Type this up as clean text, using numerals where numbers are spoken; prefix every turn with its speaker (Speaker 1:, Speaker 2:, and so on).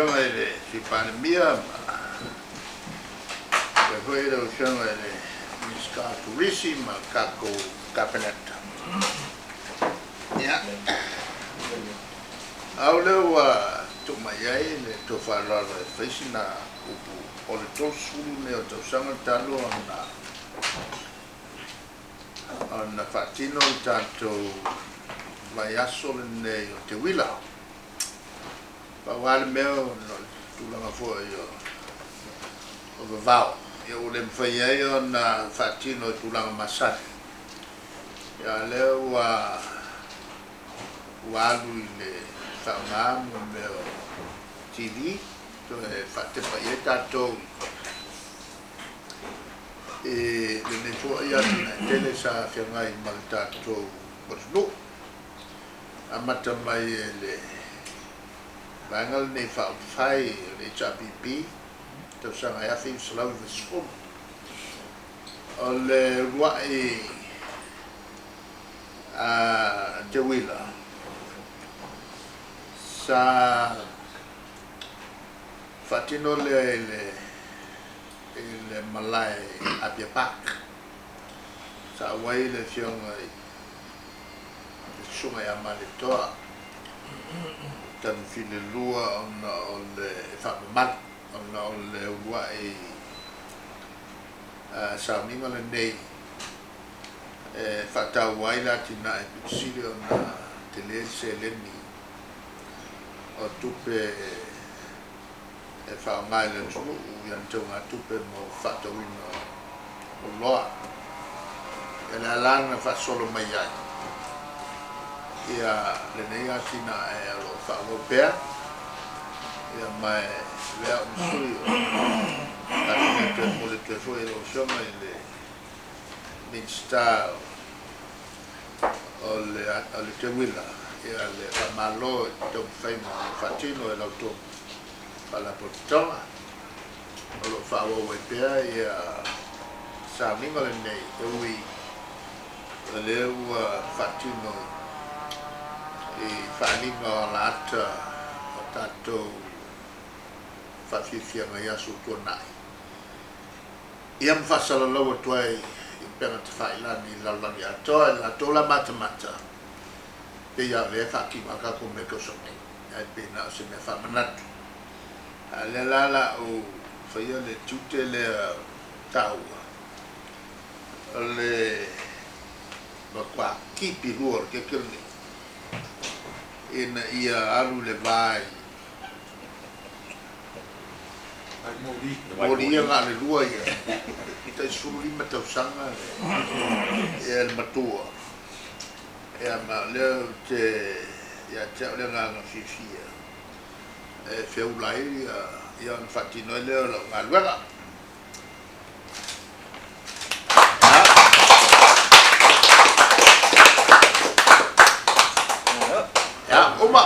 Speaker 1: Afioga i le Sui Palemia ma faapea foi lau Afioga i le Minisita o Turisi ma le tatou Kapeneta. Ia, au lea ua tuu mai ai le tou faaaloalo e fai sina upu o le 30 lenei o tausaga talu ona faatino le tatou vaiaso lenei o Teuila. Pau lava le mea ona o le tulaga foi o vavao, ia ua le mafai ai ona faatino i tulaga masani. Ia a o lea ua ua alu i le faaaoga mo mea o TV, toe faatepa i ai tatou i lenei foi atinae tele sa feagai ma le tatou atunuu. Amata mai e le Vaega lenei Faaupufai o le HRPP i le tausaga e 1990. O le uluai teuila sa faatino lea i le malae Apia Park, sa auai le Afioga i le Susuga ia Malietoa Tanufilelua ona o le faamamalu, ona o le uluai sauniga lenei e faataua ai le atinae pito sili ona tele le seleni o tupe e faaaoga e le atunuu i ana teugatupe mo le faatauina o oloa. Ia le ala na faasolo mai ai ia lenei atinae o lo o faaauau pea, ia ma e avea au ma sui o Kapeneta e momoli atu ai foi i lau Afioga i le Minisita o le Teuila ia le faamalo i le taumafaiga o lo o faatino e la outou Faalapotopotoga o lo o faaauau ai pea ia sauniga lenei e ui o lea ua faatino i faaaliga o alaata o tatou faafiafiaga i aso ua tuanai, ia ma faasalalau atu ai i upega tafailagi i le lalolagi atoa i le latou la matamata, pei lava o lea e faatino a tatou mea i tausaga nei, ae pei na o se mea faamanatu. A o lea la o le a ou faia le tiute lea taua, o le matua kipi lua o le keke lenei, ina ia alu i le va i Moli ia na o le lua ia, tai 15 tausaga le matua. Ia ma o lea ou te ia te au le agaga fiafia e feula ai ia ona faatino ai lea o lau galuega. Ia, uma.